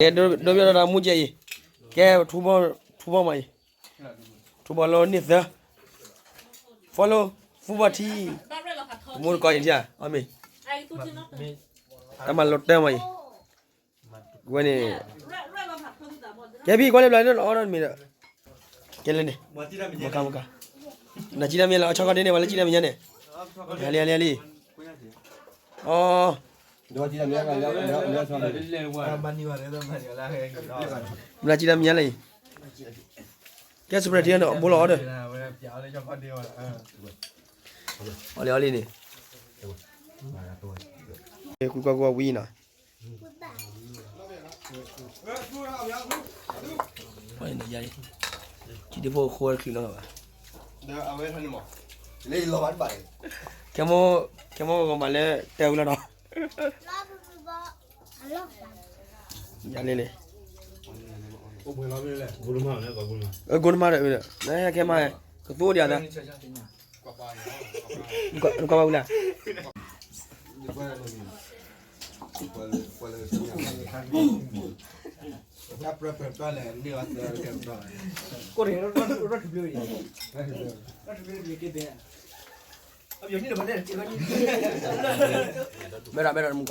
ကဲ ဒိးဘၣ်ဒီးတၢ်မူကဲအံၤ, ကဲ ထူဘီမးအံၤ, ထူဘီလၢန့ၢ်သၢ, follow football team, မူတကိးအံၤထံဧါ, အမ့ၢ်, တၢ်မၤလိတၢ်မးအံၤ, ဝဲန့ၣ်, ကဲဖံကွၢ်လၢဘျီလၢလီၤအီၣ်ဒီးမ့ၢ်ဒီး, ကဲလၢန့ၣ်, မကါမကါ, နစံၣ်တၢ်မံၤလၢအဆီခီဒ့န့ၣ် ပှၤလၢစံၣ်တၢ်မံၤညါန့ၣ်, လံလံလံ, အီ မနုၤစံၣ်တၢ်မံၤညါလဲၣ်အံၤ, ကဲ စူးပရဲးထံန့ၣ် ဘိလီၤအီၣ်ဒီး, အီလံအီလံန့ၣ်, ကွၢ်ကွၢ်ကွၢ်ဝံၤနီၤ, ထံဒ့ဖိအဃိတချုးနီတဂၤဘၣ်, ခဲမိၢ်, ခဲမိၢ်ဂီၤမးလၢတဲဝံၤလီၤနီၤ, ယၤလံလံ, ဂိၢ်တမါဒီး, ခဲမး, ကသိၣ်ဒံးအသး, နကွၢ်ဘၣ်ဝံၤလၢ မ့ၢ်ဒၣ်မ့ၢ်ဒၣ်တမူကီး,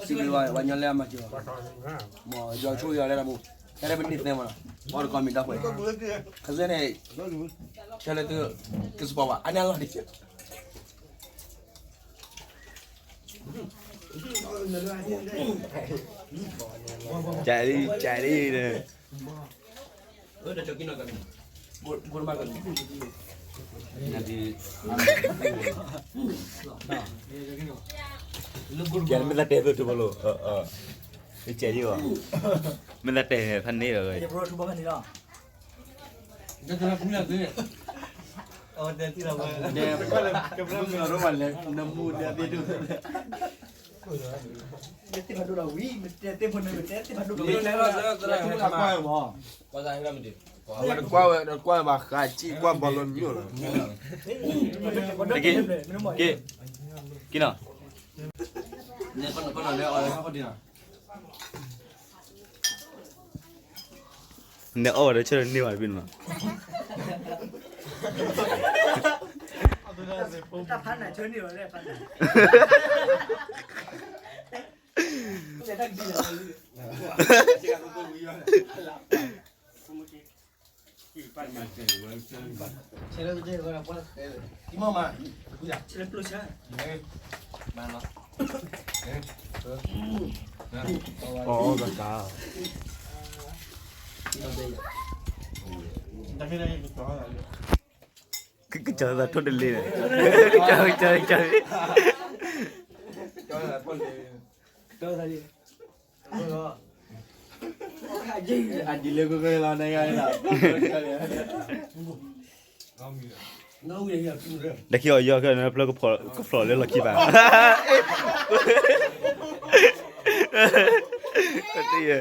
စံးဘျုးဝဲညီလၢအမၤစၢၤ, မ်ယွၤဆိၣ်ဂ့ၤအီၤလၢတၢ်မူ, တၢ်လၢပန့ၢ်သဲမးနီၤ, အီၣ်တကီၢ်မ့ၢ်တၢ်ခွဲး, ခါဆူညါန့ၣ်, ဆၢလၢသု, ကစပီၤဘၣ် အါန့ၢ်အလီၢ်ဒံး, ကၢ်လံ, ကၢ်လံ, ကဲ မ့ၢ်သးတဲသိးထူဘိလိၤ, ကဲလံဘၣ်, မ့ၢ်သးတဲဖဲန့ၣ်ဒီး, ကွၢ်ဝဲ, ကွၢ်ဘၣ်ဃးကံၣ် ကွၢ်ဘီလိမ့ၢ်လီၤ, က့ၤ, က့ၤနီၤ, နအီၣ်ဝဲဒီးဆၢန့ၢ်ဘၣ်တဘ့ၣ်နီၤ, ကကၠီၤသးထိၣ်တလ့န့ၣ်, ကကၠီၤ, ကၠီၤ, အဒံးလၢကကလီၤန့ၣ်ဂၤလီၤ, တၢ်ခံအီၤယီၤခဲန့ၣ် ဖျၢၣ်ကဖျိးလၢလီၢ်ခံဘၣ်, တၢ်တယဲ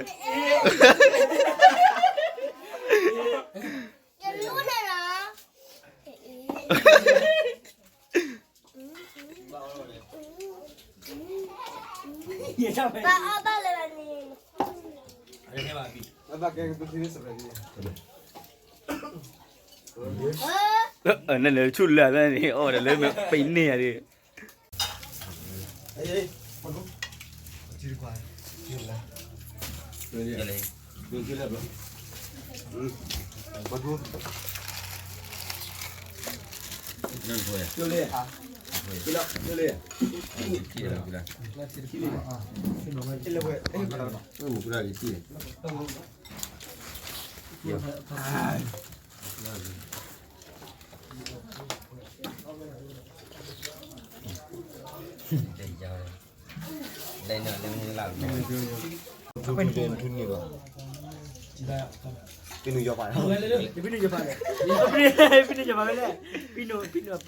ၢ် နလဲၤဆူၣ်လၢ်သၢန့ၣ် အီၣ်ဝဲဒၣ်လၢပံၤန့ၢ်ယၤဒ်, ထူန့ၢ်ဘၣ်, ပနုာ်ယီၤပာ်, ပနုာ်ယီၤပာ်, ပနုာ်ယီၤပာ်ဝဲလဲၣ်, ပနုာ်, ပနုာ်,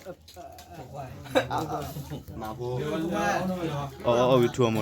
မၤဖိ, အီၣ်ဝံၤထူအီၤမး